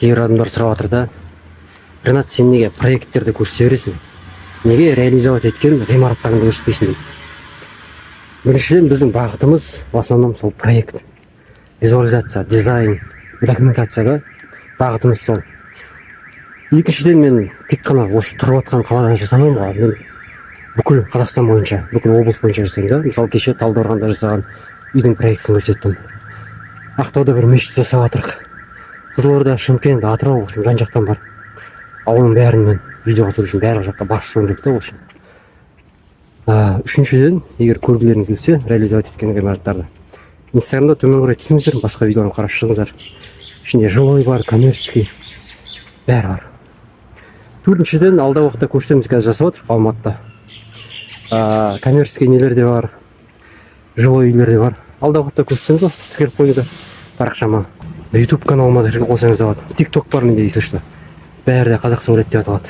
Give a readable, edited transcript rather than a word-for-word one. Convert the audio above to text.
Кейбір адамдар сұрап жатыр да: «Ренат, сен неге проекттерді көрсете бересің, неге реализовать еткен ғимараттарыңды көрсетпейсің?» – дейді. Біріншіден, біздің бағытымыз в основном сол проект, визуализация, дизайн, документация да, бағытымыз сол. Екіншіден, мен тек қана осы тұрып жатқан қаладан жасамаймын ғой, мен бүкіл Қазақстан бойынша, бүкіл облыс бойынша жасаймын да. Мысалы, кеше Талдықорғанда жасаған үйдің проектісін көрсеттім, Ақтауда бір мешіт жасап жатырық, Қызылорда, Шымкент, Атырау, в общем, жан жақтан бар. Ал оның бәрін мен видеоға түсіру үшін барлық жаққа барып шығуым керек та, в общем. Үшіншіден, егер көргілеріңіз келсе реализовать еткен ғимараттарды, Инстаграмда төмен қарай түсіңіздер, басқа видеоларды қарап шығыңыздар. Ішінде жилой бар, коммерческий, бәрі бар. Төртіншіден, алдағы уақытта көрсетеміз, қазір жасап жатырмық Алматыда, коммерческий нелер де бар, жилой үйлер де бар. Алдағы уақытта көрсетеміз ғой. Тіркеліп қойыңыздар парақшама, Ютуб каналыма тіркеліп қойсаңыз да болады. Тик Ток бар менде, если что, бәрі де «Қазақша ойлайды» деп аталады.